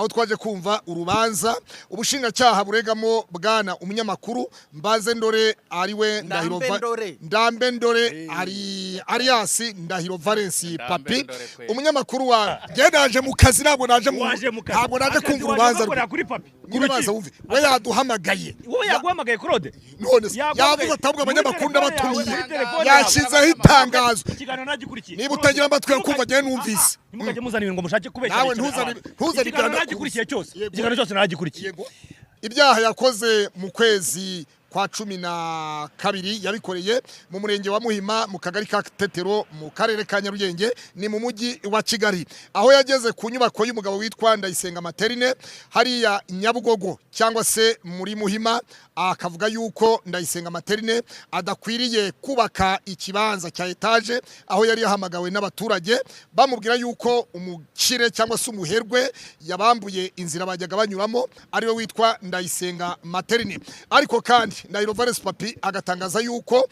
Aho twaje kumva urubanza ubushinjacyaha buregamo bwana umunyamakuru Mbaze Ndore, ariwe Ndahiro Ndambe Ndore. Ndambe Ndore, ari alias Ndahiro Valens Ndambe Papi. Ndore kweli. Umunyamakuru wa njye naje mu kazi, ntabwo naje mu Waje mu kazi. ntabwo naje Akazi kumva waje urubanza gukorera kuri Papi. Nyine baza wumve, we yaduhamagaye. Wowe yaguhamagaye, Claude? None se Yaguhamagaye. yavuze atabwo Muri abanyamakuru telefone yawe, ndabatumiye. muri telefone yawe. Yashyizeho itangazo. Ikiganiro nagikurikiye. Niba utagira amatwi yo kumva, njyewe numvise. Ntimukajye muzana ibintu ngo mushake kubeshya. Nawe abantu. ntuzane Ikiganiro ibya nagikurikiye cyose. Yego. Ikiganiro cyose nagikurikiye. Yego. Ibyaha yakoze mu kwezi kwa 12 yabikoreye mu murenge wa Muhima, mu kagari ka Tetero, mu karere ka Nyarugenge, ni mu mujyi wa Kigali, aho yageze ku nyubako y'umugabo witwa Ndayisenga Materine hariya Nyabugogo cyangwa se muri Muhima, akavuga yuko Ndayisenga Materine adakwiriye kubaka ikibanza cya etaje, aho yari yahamagawe n'abaturage bamubwira yuko umukire cyangwa se umuherwe yabambuye inzira bajyaga banyuramo, ariwe witwa Ndayisenga Materine. Ariko kandi Ndahiro Valens Papi agatangaza yuko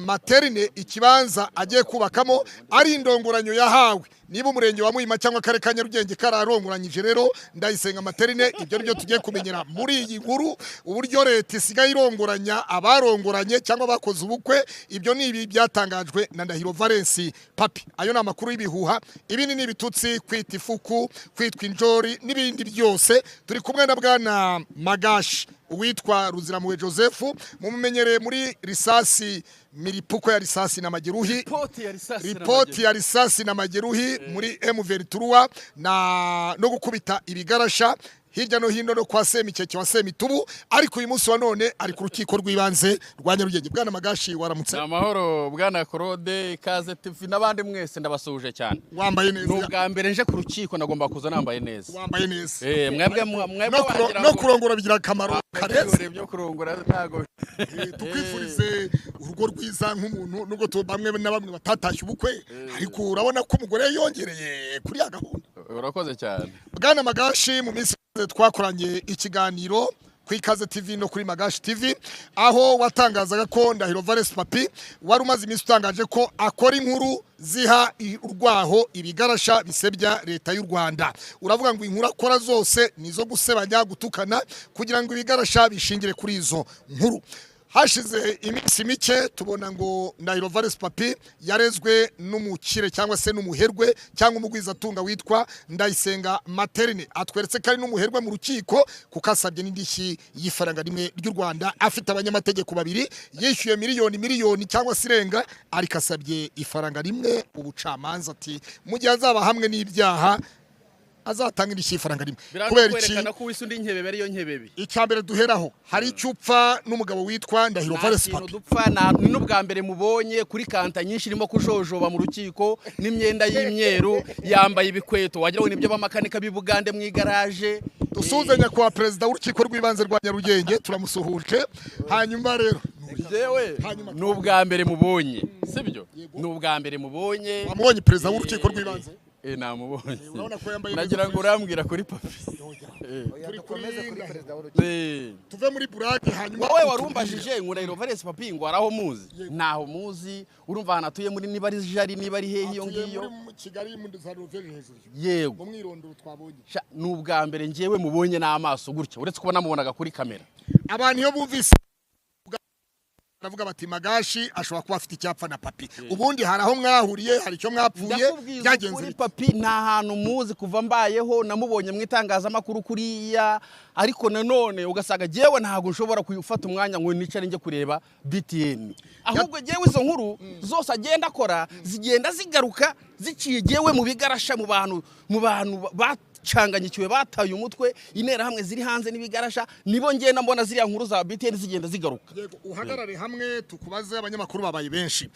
Materine ikibanza agiye kubakamo ari indongoranyo yahawe. Niba umurenge wa Muhima cyangwa akarere ka Nyarugenge kararongoranyije rero Ndayisenga Materine, ibyo nibyo tugiye kumenyera muri iyi nkuru, uburyo leta isigaye irongoranya abarongoranye cyangwa bakoze ubukwe. Ibyo ni ibi byatangajwe na Ndahiro Valens Papi. Ayo ni amakuru y'ibihuha, ibindi ni ibitutsi, kwita ifuku, kwitwa injori n'ibindi byose. Turi kumwe na bwana Magashi, uwitwa Ruziramuwe Joseph, mumumenyereye muri risasi, milipuko ya risasi na majeruhi. Ripoti ya risasi na Ripoti ya risasi na majeruhi muri M23 na no gukubita ibigarasha hirya no hino no kwa Semikeke wa Semitubu. Ariko uyu munsi wa none ari ku rukiko rw'ibanze rwa Nyarugenge. Bwana Magashi, waramutse. Ni amahoro, bwana Claude, Ikaze TV n'abandi mwese, ndabasuhuje cyane. Wambaye Ni neza. ubwa mbere nje ku rukiko, nagomba kuza nambaye neza. Wambaye neza. Mwebwe mwebwe wagira No ngo kurongora bigira akamaro karenze. Ibyo kurongora ntago Tukwifurize urugo rwiza nk'umuntu, nubwo bamwe na bamwe batatashye ubukwe, ariko urabona ko umugore yongereye kuri ya gahunda. Urakoze cyane. Bwana Magashi, mu minsi ishize twakoranye ikiganiro ku Ikaze TV no kuri Magashi TV, aho watangazaga ko Ndahiro Valens Papi wari umaze iminsi utangaje ko akora inkuru ziha urwaho ibigarasha bisebya leta y'u Rwanda. Uravuga ngo inkuru akora zose ni izo gusebanya, gutukana, kugira ngo ibigarasha bishingire kuri izo nkuru. Hashize iminsi mike tubona ngo Ndahiro Valens Papi yarezwe n'umukire cyangwa se n'umuherwe cyangwa umugwizatunga witwa Ndayisenga Materine. Atweretse ko ari n'umuherwe mu rukiko, kuko asabye n'indishyi y'ifaranga rimwe ry'u Rwanda. Afite abanyamategeko babiri, yishyuye miliyoni miliyoni cyangwa se irenga, ariko asabye ifaranga rimwe ubucamanza, ati mu gihe azaba hamwe n'ibyaha azatanga indishyi y'ifaranga rimwe. Kubera iki? Kwerekana ko wise undi nkebebe ariyo nkebebe. Icya mbere duheraho, hari icyo upfa n'umugabo witwa Ndahiro Nta Valens kintu Papi? dupfa. Ni n'ubwa mbere mubonye kuri kanta nyinshi irimo kujojoba mu rukiko n'imyenda y'imyeru, yambaye ibikweto wagira ngo nibyo bamakanika b'i Bugande mu igaraje. Dusuhuze nyakubahwa perezida w'urukiko rw'ibanze rwa Nyarugenge, turamusuhuje. Hanyuma rero Jewe Hanyuma ni ubwa mbere mubonye, sibyo? Ni ubwa mbere mubonye. Wamubonye perezida w'urukiko rw'ibanze? Namubonye. Urabona ko yambaye neza. Nagira ngo urambwira kuri Papi. Turi kuri Ndahiro. Tuve muri burake, hanyuma Wowe warumbajije ngo Ndahiro Valens Papi ngo araho muzi? Ntaho muzi. Urumva ahantu atuye muri, niba ari Jari, niba ari hehe iyo Atuye ngiyo. muri Kigali, muri za Norvège hejuru. Yego. Mu mwirondoro twabonye. Sha, ni ubwa mbere njyewe mubonye n'amaso gutya, uretse kuba namubonaga kuri kamera. Abantu iyo bumvise baravuga bati Magashi ashobora kuba afite icyapfa na Papi. Ubundi hari aho mwahuriye? Hari icyo mwapfuye? Ndakubwiza Byagenze ukuri, bite? Papi nta hantu muzi. Kuva mbayeho namubonye mu itangazamakuru kuriya, ariko nanone ugasanga jyewe ntabwo nshobora gufata umwanya ngo nicare njye kureba BTN. Ahubwo jyewe izo nkuru zose agenda akora zigenda zigaruka ziciye jyewe mu bigarasha, mu bantu bacanganyikiwe, bataye umutwe, interahamwe ziri hanze n'ibigarasha, nibo ngenda mbona ziriya nkuru za BTN zigenda zigaruka. Yego, uhagarare hamwe tukubaze, abanyamakuru babaye benshi.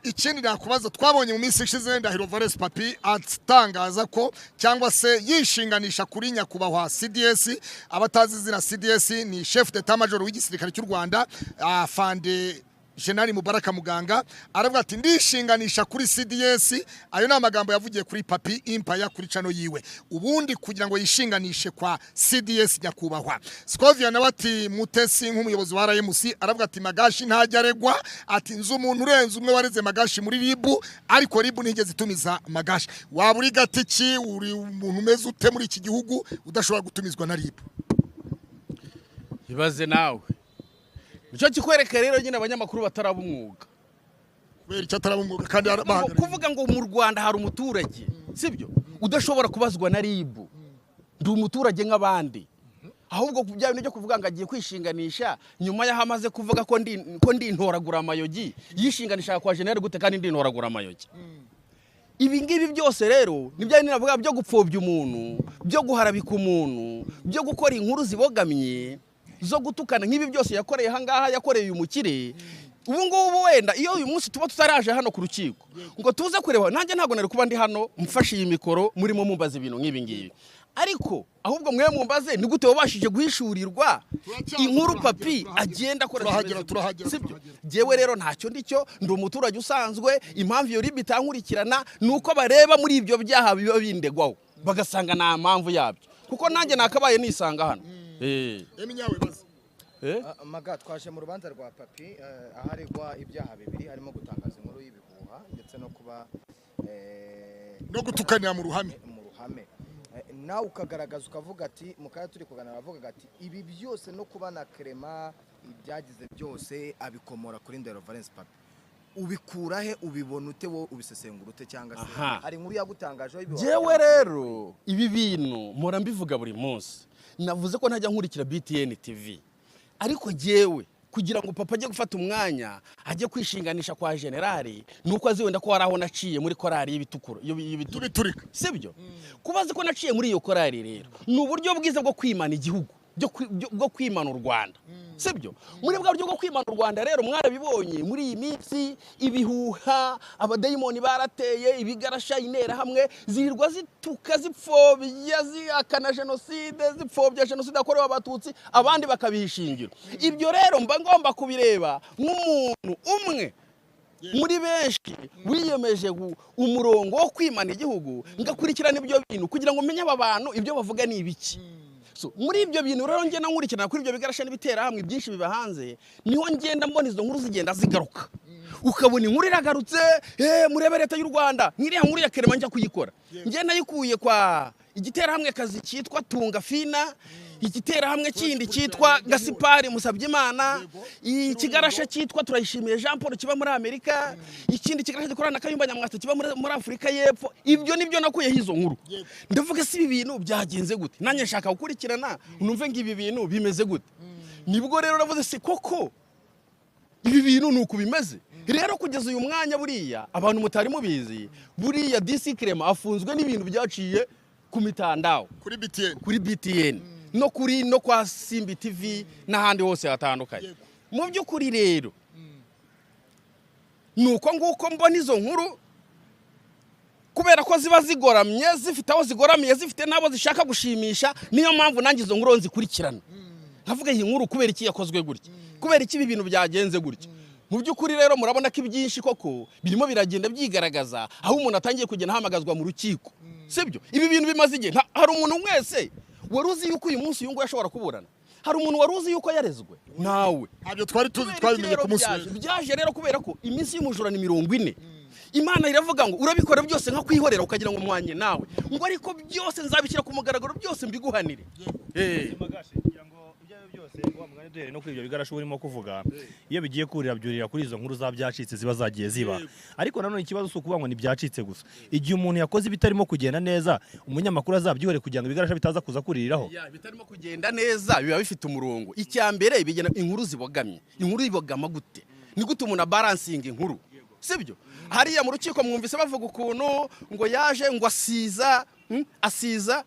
Ikindi nakubaza, twabonye mu minsi ishize Ndahiro Valens Papi atangaza ko cyangwa se yishinganisha kuri nyakubahwa CDS. Abatazi izina CDS, ni chef d'état major w'igisirikare cy'u Rwanda, afande. Jenerali Mubaraka Muganga aravuga ati: "Ndishinganisha kuri CDS." Ayo ni amagambo yavugiye kuri Papi Impaya kuri channel yiwe. Ubundi kugira ngo yishinganishe kwa CDS nyakubahwa Scovia, nawe ati Mutesi nk'umuyobozi wa RMC aravuga ati Magashi ntajya aregwa, ati nzi umuntu urenze umwe wareze Magashi muri RIB, ariko RIB ntigeze itumiza Magashi. Waba uri gatiki, uri umuntu umeze ute muri iki gihugu udashobora gutumizwa na RIB? Ibaze nawe, nicyo kikwereka rero nyine abanyamakuru bataraba umwuga. Kubera icyo ataraba umwuga kandi bahagarariye? Kuvuga ngo mu Rwanda hari umuturage, sibyo, udashobora kubazwa na RIB. Ndi umuturage nk'abandi. Ahubwo bya bintu byo kuvuga ngo agiye kwishinganisha nyuma y'aho amaze kuvuga ko ndi intoragura amayogi, yishinganisha kwa general gute kandi ndi intoragura amayogi? Ibi ngibi byose rero ni bya bindi navuga byo gupfobya umuntu, byo guharabika umuntu, byo gukora inkuru zibogamye zo gutukana, nk'ibi byose yakoreye aha ngaha, yakoreye uyu mukire. Ubu ngubu wenda iyo uyu munsi tuba tutaraje hano ku rukiko ngo tuze kureba, nanjye ntabwo nari kuba ndi hano mfashe iyi mikoro murimo mumbaza ibintu nk'ibi ngibi. Ariko ahubwo mwe mumbaze: ni gute wabashije guhishurirwa inkuru Papi agenda akora? Turahagera, zimeze gutya? Turahagera, Sibyo? turahagera. Jyewe rero ntacyo ndicyo, ndi umuturage usanzwe. Impamvu iyo RIB itankurikirana ni uko bareba muri ibyo byaha biba bindegwaho bagasanga nta mpamvu yabyo, kuko nanjye nakabaye nisanga hano. Emi nyawe baze. Eh? Maga, twaje mu rubanza rwa Papi, aharegwa ibyaha bibiri harimo gutangaza inkuru y'ibihuha ndetse no kuba no gutukanira mu ruhame. Mu ruhame. Nawe ukagaragaza ukavuga ati, mu kanya turi kuganira aravuga ati ibi byose no kuba na Clement ibyagize byose abikomora kuri Ndahiro Valence Papi. Ubikura he? Ubibona ute wowe? Ubisesengura ute? Cyangwa se hari inkuru yagutangajeho ibihuha? Jewe rero ibi bintu mpora mbivuga buri munsi. Navuze ko ntajya nkurikira BTN TV, ariko jyewe kugira ngo papa ajye gufata umwanya ajye kwishinganisha kwa generali, ni uko azi wenda ko hari aho naciye muri korali y'ibitukura y'ibiturika. Y'ibiturika. Sibyo? Kuba azi ko naciye muri iyo korali rero ni uburyo bwiza bwo kwimana igihugu, bwo kwimana u Rwanda, sibyo? Muri bwa buryo bwo kwimana u Rwanda rero, mwarabibonye muri iyi minsi ibihuha, abadayimoni barateye, ibigarasha, interahamwe zirirwa zituka, zipfobya, zihakana jenoside, zipfobya jenoside yakorewe Abatutsi, abandi bakabiha ishingiro. Ibyo rero mba ngomba kubireba nk'umuntu umwe muri benshi wiyemeje umurongo wo kwimana igihugu, ngakurikirana ibyo bintu kugira ngo menye aba bantu ibyo bavuga ni ibiki. So, muri ibyo bintu rero ngenda nkurikirana kuri ibyo bigarasha n'ibiterahamwe byinshi biba hanze, niho ngenda mbona izo nkuru zigenda zigaruka, ukabona inkuru iragarutse, murebe leta y'u Rwanda. Nk'iriya nkuru ya Clement njya kuyikora, njye nayikuye kwa igiterahamwe kazi cyitwa Tunga Fina, igiterahamwe kindi cyitwa Gasipari Musabyimana, ikigarasha cyitwa Turayishimiye Jean Paul kiba muri Amerika, ikindi kigarasha gikorana na Kayumba Nyamwasa kiba muri Afurika y'Epfo. Ibyo nibyo nakuyeho izo nkuru. Ndavuga: si ibi bintu byagenze gute? Nanjye nshaka gukurikirana numve ngo ibi bintu bimeze gute. Nibwo rero navuze: si koko ibi bintu ni uku bimeze? Rero kugeza uyu mwanya, buriya abantu mutari mubizi, buriya DC Clement afunzwe n'ibintu byaciye ku mitandao. Kuri BTN. Kuri BTN no kuri no kwa Simbi TV n'ahandi hose hatandukanye. Mu by'ukuri rero ni uko nguko mbona izo nkuru, kubera ko ziba zigoramye, zifite aho zigoramiye, zifite n'abo zishaka gushimisha. Niyo mpamvu nanjye izo nkuru nzikurikirana, nkavuga: iyi nkuru kubera iki yakozwe gutya? Kubera iki ibi bintu byagenze gutya? Mu by'ukuri rero murabona ko ibyinshi koko birimo biragenda byigaragaza, aho umuntu atangiye kugenda ahamagazwa mu rukiko, sibyo? Ibi bintu bimaze igihe. Hari umuntu wese wari uzi yuko uyu munsi uyu nguyu ashobora kuburana? Hari umuntu wari uzi yuko yarezwe? Nawe. Ntabyo twari tuzi. Kubera iki Twabimenye rero ku munsi byaje? w'ejo. Byaje rero kubera ko iminsi y'umujura ni 40. Imana iravuga ngo urabikora byose nka kwihorera, ukagira ngo mwanye nawe, ngo ariko byose nzabishyira ku mugaragaro, byose mbiguhanire. Magashe, kugira ngo ibyo ari byo byose wa mugani duhere no kuri ibyo bigarasha urimo kuvuga, iyo bigiye kurira byurira kuri izo nkuru za byacitse ziba zagiye ziba. Ariko nanone ikibazo si ukuvuga ngo ni byacitse gusa. Igihe umuntu yakoze ibitarimo kugenda neza, umunyamakuru azabyihore kugira ngo ibigarasha bitaza kuza kuririraho. Ya, bitarimo kugenda neza biba bifite umurongo. Icya mbere bigena inkuru zibogamye. Inkuru ibogama gute? Ni gute umuntu abaransinga inkuru, sibyo? Hariya mu rukiko mwumvise bavuga ukuntu ngo yaje ngo asiza, asiza